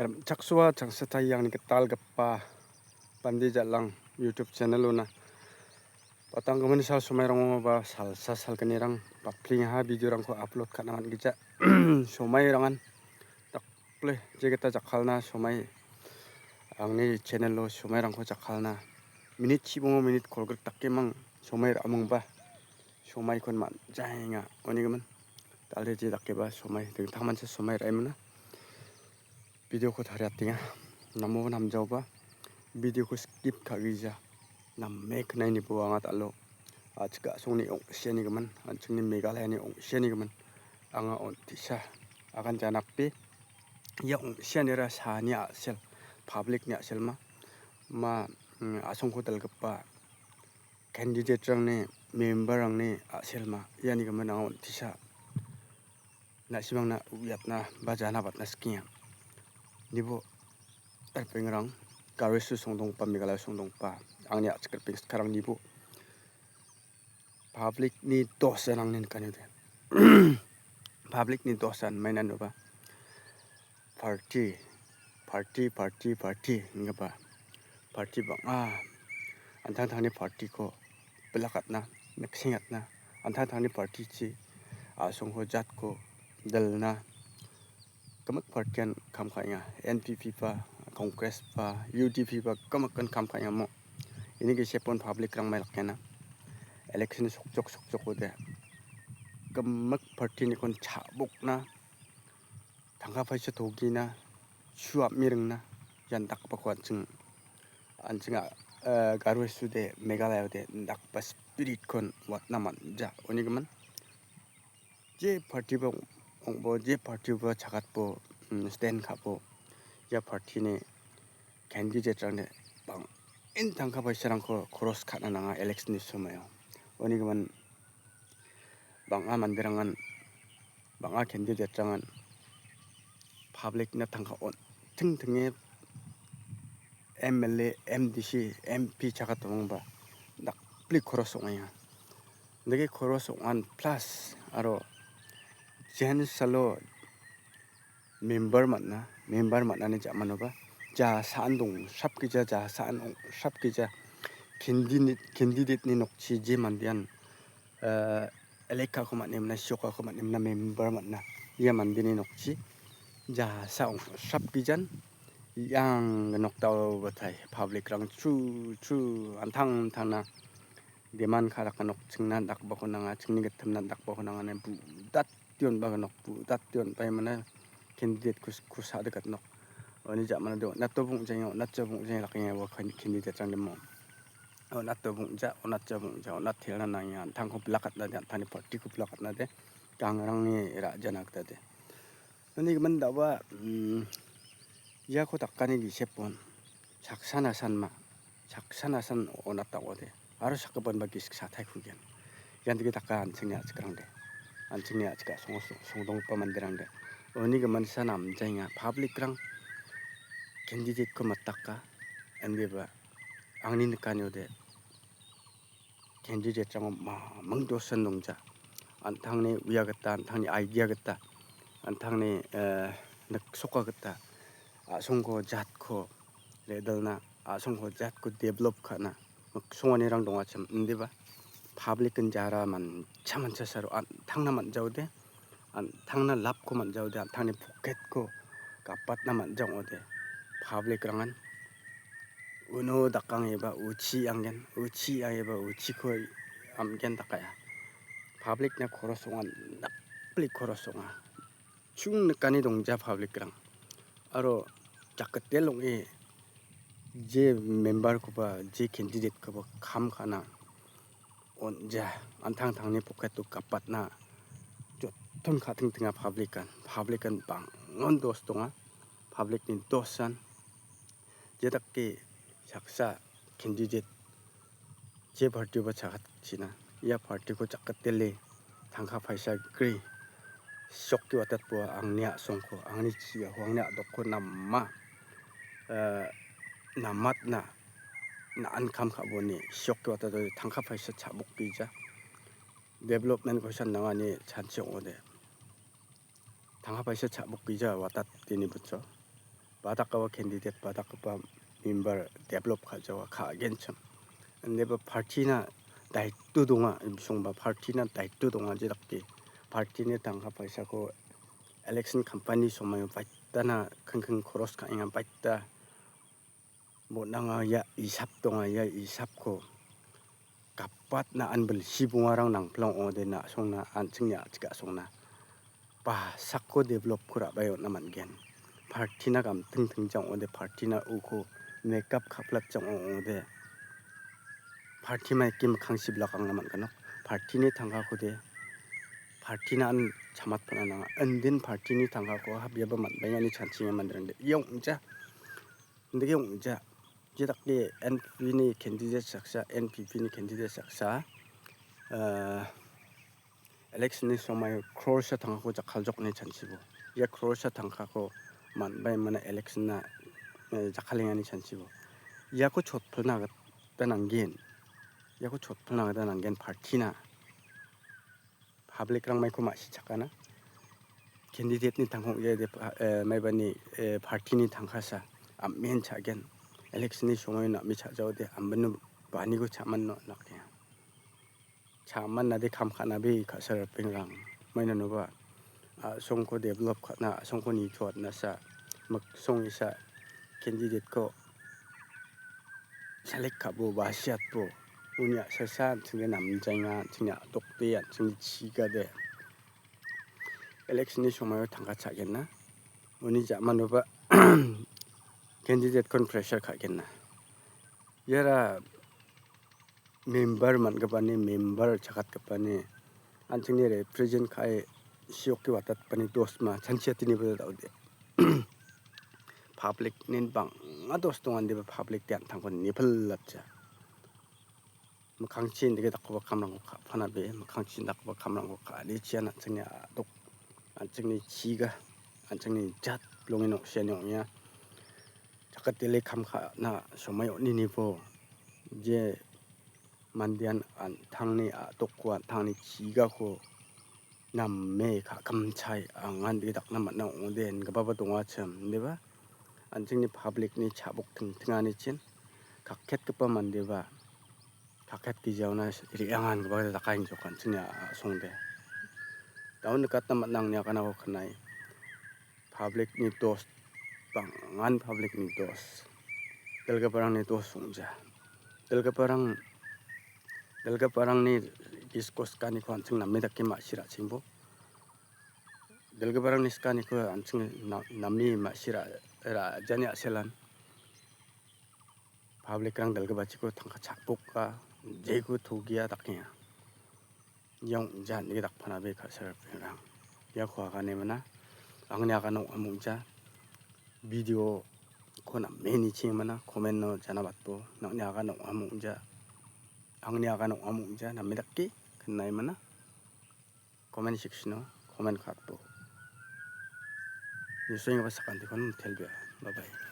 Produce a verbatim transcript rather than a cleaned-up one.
Rimchaksoa changsatai angni gitalgipa bande jal·ang YouTube channel-ona. Patanggimin sal somairango ba salsa salgnirang baplingaha video-rangko upload ka·na man·gija. Somairangan dakple jegita jakkalna somai angni channel-o somairangko jakkalna minit chibongo minit kolgrik dakemang somai ra·amangba somaikon man·jaenga onigimin. Dal·e je dakeba somai dingtangmancha somai ra·emina. Video-ko tariatenga. Namoba namjaoba video-ko skip ka·gija. Name knainibo anga dal·o. A·chik a·songni ong·sianigimin, an·chingni Meghalayani ong·sianigimin. Anga on·tisa agan janape ia ong·sianira saani a·sel, public-ni a·selma. Ma, mm, a·songko dalgipa candidate-rangni, member-rangni a·selma. Ianigimin anga on·tisa na·simangna uiatna ba jana batna sikenga. Nibo ripengrang, Garo Hills-o songdonggipa, Meghalaya songdonggipa, angni a·chik ripeng sikarang nibo public-ni dos-an angni nikanode. Public-ni dos-an mainanoba party, party, party, party inggipa party bang·a. An·tangtangni party-ko bilakatna, miksengatna, an·tangtangni party-chi a·songko jatko dilna gimik party-an kam ka·enga. N P P-ba, Congress-ba, U D P-ba gimikan kam ka·engamo. Ini gisepon public-rang mai lakena. Election sokjok sokjokode gimik party-nikon cha·bokna, tangka paisa togina, su am·e ringna, ian dakgipako an·ching, an·ching a-, eh, Garo Hills-ode, Meghalaya-ode dakgipa spirit-kon watna man·ja. Unigimin, je party-ba ong-, ong·bo, je party-ba chagatbo, mm, stand ka·bo, ia party-ni candidate-rangni bang·en tangka paisarangko koros ka·na nanga election-ni somoio. Unigimin, bang·a manderangan, bang·a candidate-rangan public-na tangka on-, tingtinge M L A, M D C, M P chakatomongba dakpli koros ong·enga. Dake koros ong·an plus aro jen salo member man·a, member man·ani ja·manoba ja sa·an dongsapgija, ja sa·an ongsapgija, candidate, candidate-ni nokchi je mandean, eh, elekako man·emna, siokako man·emna, member man·a. Ia mandeni nokchi ja sa·ong sapgijan iang nokdao batai public-rang chu chu an·tang tangna deman ka·raka nokchingna dakbako nanga, chingni gittimna dakbako nanga ine budat tion ba gnok, budat tion ba mana candidate kus-, kusa dekat nok. Oni ja·mano de on·ato bung·jeng, on·atja bung·jeng rakenga ua kan-, candidate-rang demo. On·ato bung·ja, on·atja bung·ja, on·atelna nangenga, an·tangko bilakatna de, an·tangni party-ko bilakatna de, gangrangni ra·jana gita de. Oni gimin da·ua, mm, iako dakani gisepon, saksan asanma, saksan asan on·atang ong·ode, aro sakgipanba gisik satai kugen. Ian dike daka an·chingni a·chikrangde, an·chingni a·chik a·songo song-, songdonggipa manderangde. Oni gimin san amjaenga, public-rang candidate-ko mataka, indiba angni nikaniode candidate-rango maming dosan dongja. An·tangni uia gita, an·tangni idea gita, an·tangni, eh, niksoka gita, a·songko jatko re·dalna, a·songko jatko develop ka·na, miksonganirang dongachim, indiba public-in jara mancha mancha saro an·tangna man·jaode, an·tangna lapko man·jaode, an·tangni pocket-ko gapatna man·ja ong·ode, public-rangan uno dakangeba uchi anggen, uchi angeba uchiko am·gen dakaia. Public-na koros ong·a, napli koros ong·a. Ching nikani dongja public-rang. Aro jakgitel ong·e je member-koba, je candidate-koba kam ka·na on·ja, an·tangtangni pocket-o gapatna joton ka·tingtinga public-an. Public-an bang·on dos donga, public-ni dosan. Jedake saksa candidate je party-oba chagatchina, ia party-ko jakgitele tangka paisa gri, siokke watatboa angni a·songko, angni chiaho, angni a·dokko nama, eh, namatna, na·an kam ka·boni siokke watatode tangka paisa cha·bokgija. Development-ko san nangani chanchi ong·ode. Tangka paisa cha·bokgija watatdeni butso. badakgipa candidate, badakgipa member develop ka·jawa ka·genchim. Indiba party-na daitto donga, bisongba party-na daitto donga jedake. Party-ni tangka paisako election campaign-ni somoio baitana kingking koros ka·enga, baita bon·anga ia isap donga, ia isapko gapatna an bilsi bongarang nangpilong ong·ode na·songna an·chingni a·chik a·songna basakko develop-ko ra·bae on·a man·gen. Party-na gamting tingjang ong·ode, party-na uko makeup ka·plak jang ong·ode, party maiki mikkang siblak angna man·genok. Party-ni tangkakode, party-na an chamatpana nanga. Indin party-ni tangkako habiaba man·baengani chanching manderangde. Ia ong·ja. Indake ong·ja. Jedake N P P-ni candidate saksa, N P P-ni candidate saksa, ah, election-ni somoio croresa tangkako jakkaljokni chanchibo. Ia croresa tangkako man·baimana election-na, eh, jakkalengani chanchibo. Iako chotpilna gita nanggen. Iako chotpilna gita nanggen party-na. Public-rang maiko ma·sichakana. Candidate-ni tangka ong·jade, eh, maibani, eh, party-ni tangkasa. Amen cha·gen. Election-ni somoio name cha·jaode ambino baniko cha·manno nakenga. Cha·mannade kam ka·nabe ka·sa ripengrang. Mainanoba, a·songko develop ka·na, a·songko nitoatnasa, miksong isa candidate-ko select ka·bo, basiatbo, uni a·sasa an·chingde namjaenga, an·chingni a·dokde, an·chingni chigade. Election-ni somoio tangka cha·genna. Uni ja·manoba candidate-kon pressure ka·genna. Iara member man·gipani, member chakatgipani, an·chingni represent ka·e sioki watatgipani dosma chanchiatiniba da·ode. Public-ni bang·a dos dongandiba public-de an·tangko nipilatja. Mikkangchi indake dakgipa kamrangko ka·panabe, mikkangchi dakgipa kamrangko ka·ade chian an·chingni a·dok, an·chingni chiga, an·chingni jat bilongen ong·siani ong·enga. Jakatele kam ka·na somai on·enibo je mandean an·tangni a·dokko, an·tangni chigako name ka·kamchai angan de dakna man·a ong·ode ingipaba dongachim, indiba? An·chingni public-ni chabok tingtinganichin kaketgipa mandeba kaket gijaona re·angan gipa dakaengjok an·chingni a-, a·songde. Daun nikatna man·a angni aganako knai. Public-ni dos, bang·an public-ni dos. Dilgiparangni dos ong·ja. Dilgiparang, dilgiparangni gisko sikaniko an·ching name dake ma·si ra·chengbo. Dilgiparangni sikaniko an·ching na-, name ma·si ra-, ra-, jani a·selan. Public-rang dilgipachiko tangka cha·boka, jeko togia dakenga. Ia ong·ja nike dakpanabe ka·sal ripeng·rang. Iako agane mana, angni agana ong·a mongja. Video-ko name niching mana, comment-o janabatbo, nangni agana ong·a mongja. Angni agana ong·a mongja, name dake, knai mana. Comment section-o comment ka·atbo. Nisoenggipa sakantikon mitelbea. Bye bye.